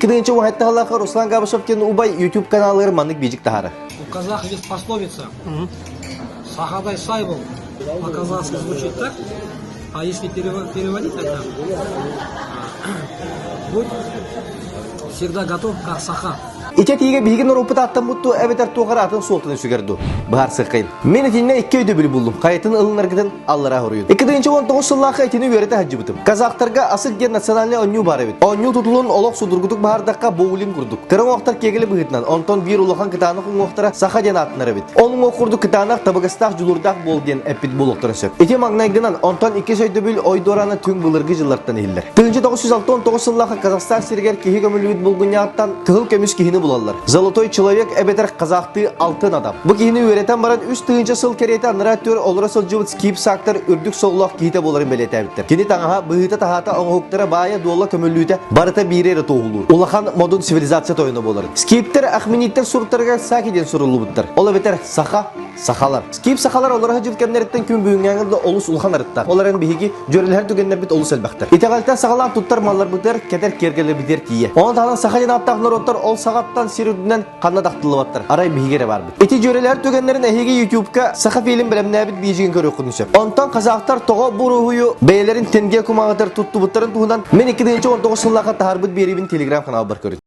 Кыдыынча уһаттаһалаах Руслан Габышев диэн убай YouTube каналыгар маннык биидьик таһаарар. У казах есть пословица «Сахадай сай бол». По-казахски звучит так, а если переводить это, будь всегда готов, как саха. Ити этиигэ биһиги норуоппут ааттаммыт дуо эбэтэр туох эрэ атын суолтаны сүгэр дуу? Быһаарсыаххайын. Мин итиннэ икки өйдөбүлү буллум. Хайатын ылынаргытын аллараа хоруйун. 2019 сыллаахха итини үөрэтэ сылдьыбытым. Казахтарга асык диэн национальнай оонньуу баар эбит. Оонньуу тутулун олох судургутук баһардахха боулинг курдук. Кыра уҥуохтар киэгэлэ быһыытынан, онтон биир улахан кытаанах уҥуохтара саха диэн ааттанар эбит. Ол уҥуох курдук кытаанах, табыгастаах, дьулуурдаах буол диэн эппит буолуохтарын сөп. Ити маҥнайгынан, онтон иккис өйдөбүл ой дуораана түҥ былыргы дьыллартан иһиллэр. 1969 сыллаахха Казахстан сиригэр киһи көмүллүбүт булгунньаҕыттан кыһыл көмүс киһини булаллар. Золотой человек эбэтэр казахтыы алтын адам. Бу киһини үөрэтэн баран 3000 сыл кэриэтэ анараа өттүгэр олоро сылдьыбыт скип саактар үрдүк сололоох киһитэ буоларын бэлиэтээбиттэр. Кини таҥаһа, быһыыта-таһаата, оҥоһуктара, баайа-дуола көмүллүүтэ барыта биири эрэ туоһулуур. Улахан модун цивилизация тойоно буоларын. Скиптэр ахмениттэр суруктарыгар саки диэн суруллубуттар. Ол эбэтэр саха, сахалар. Скип сахалар олоро сылдьыбыт кэмнэриттэн күн бүгүҥҥээҥи да олус улахан арыттаах. Ол эрэн биһиги дьүөрэлэһэр түгэннэрбит олус элбэхтэр. Итэҕэлтэн саҕалаан туттар малларбытыгар, кэтэр киэргэлэрбитигэр тиийэ. Ону таһынан саха диэн ааттаах норуоттар ол саҕаттан сир үрдүнэн ханна да ахтыллыбаттар. Арай биһиги эрэ баарбыт. Ити дьүөрэлэһэр түгэннэрин эһиги YouTube-ка Саха фильм бэлэмнээбит биидьигин көрүөххүтүн сөп. Онтон казахтар тоҕо бу уруһуйу бэйэлэрин тенге кумааҕытыгар туттубуттарын туһунан мин 2019 сыллаахха таһаарбыт биэриибин телеграм-каналбар көрүн.